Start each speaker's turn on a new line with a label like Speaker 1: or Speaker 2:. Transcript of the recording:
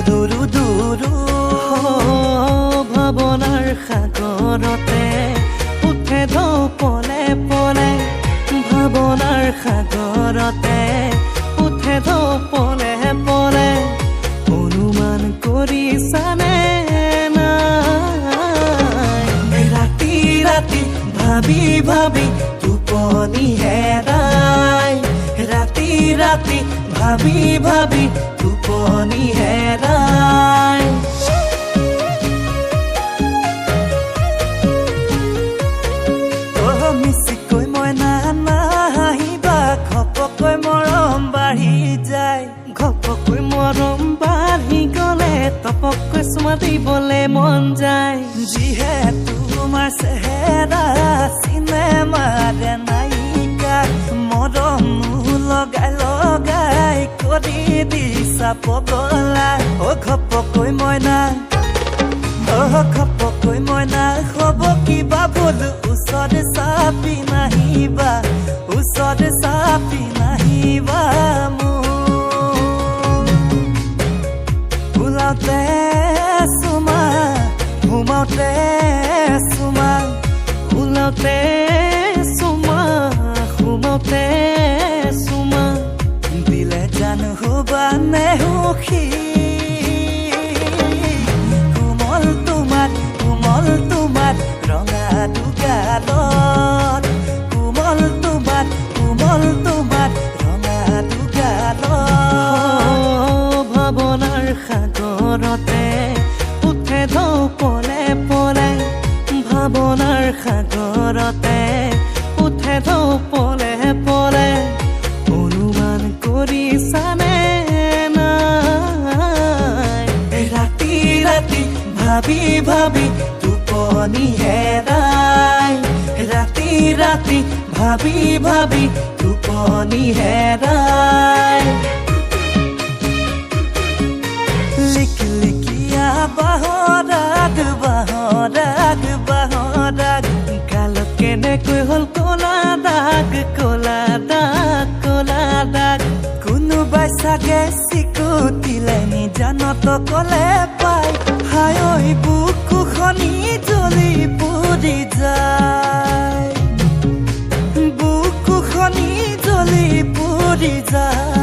Speaker 1: দুৰু দুৰু।
Speaker 2: ভাৱনাৰ সাগৰতে উঠে ঢৌ পলে পলে, ভাৱনাৰ সাগৰতে উঠে ঢৌ পলে পলে। অনুমান কৰিছানে নাই?
Speaker 1: ৰাতি ৰাতি ভাবি ভাবি টোপনি হেৰাই, ৰাতি ৰাতি ভাবি ভাবি টোপনি হেৰাই। অ মিছিকৈ মইনা নাহিবা, ঘপকৈ মৰম বাঢ়ি যায়।
Speaker 2: ঘপকৈ মৰম বাঢ়ি গ'লে তপকৈ চুমা দিবলে মন যায়।
Speaker 1: যিহে তোমাৰ চেহেৰা চিনেমাৰে নায়িকা, মৰম লগাই লগাই কৰি দিছা পগলা। অ ঘপকৈ মইনা, অ ঘপকৈ মইনা হ'ব কিবা ভুল, ওচৰ চাপি নাহিবা, ওচৰ চাপি নাহিবা মোৰ। ওলাওঁতে চুমা, সোমাওঁতে চুমা,
Speaker 2: ওলাওঁতে চুমা, সোমাওঁতে চুমা।
Speaker 1: দিলে জানো হ'বা নে সুখী? কোমল তোমাৰ, কোমল তোমাৰ ৰঙা দুগালত, কোমল তোমাৰ, কোমল তোমাৰ ৰঙা দুগালত।
Speaker 2: ভাৱনাৰ সাগৰতে উঠে ঢৌ পলে পলে, ভাৱনাৰ সাগৰতে উঠে ঢৌ পলে পলে। অনুমান কৰিছানে নাই?
Speaker 1: ৰাতি ৰাতি ভাবি ভাবি টোপনি হেৰাই, ৰাতি ৰাতি ভাবি ভাবি টোপনি হেৰাই। লিকলিকিয়া বাঁহৰাগ, বাঁহৰাগ, বাঁহৰাগ।
Speaker 2: গালত কেনেকৈ হ'ল কলা দাগ, কলা দাগ, কলা দাগ?
Speaker 1: কোনোবাই চাগে চিকুটিলে নিজানত কলে পাই, হায় ঐ বুকুখনি জ্বলি পুৰি যায়, বুকুখনি জ্বলি পুৰি যায়।